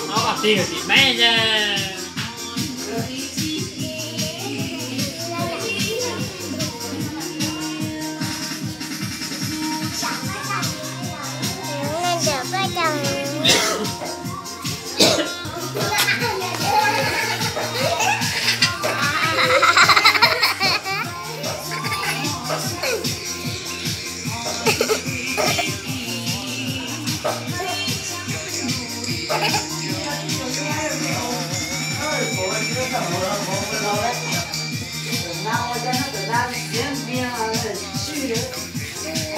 Ob pab tij tim meb ne.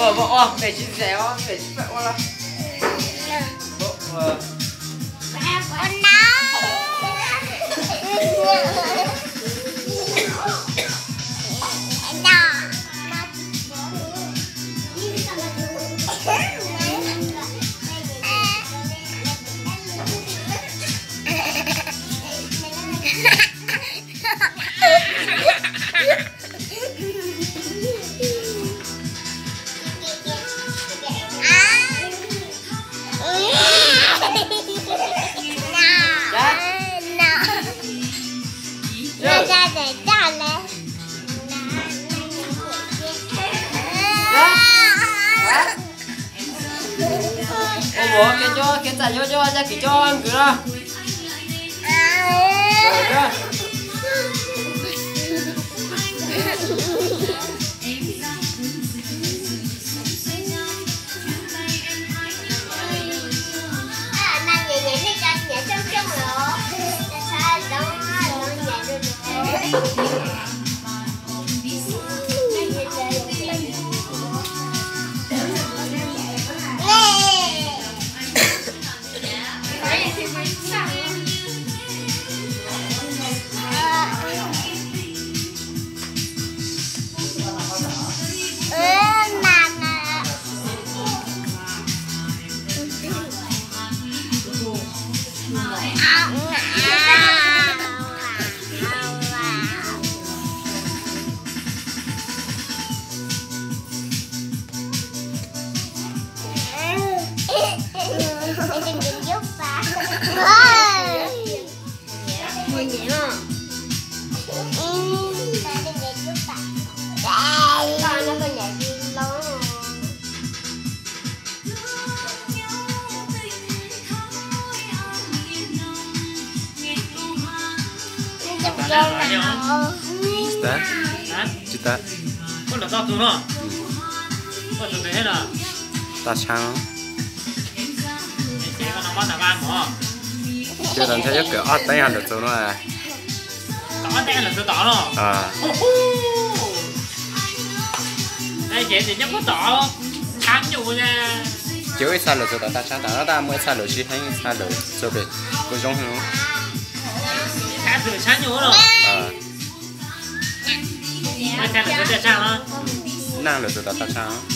Ua, ua, ua, pem tsis txais os, pem tsis pam ua los. Ua, ua. Ua, ua, kev coj, kev txais coj, coj, coj, kev coj nkws na. Tsis tas. Tsis tas. Tas tshaj. Ces tau ntshai yuav kawm ob teeb lawm txaus no. Ces ib txha lawm txaus tom tas tshaj tas no, tab muaj ib txha lawm sib heev, ib txha lawm txaus pem kuj zoo heev. Neeg lawm txaus tom tas tshaj.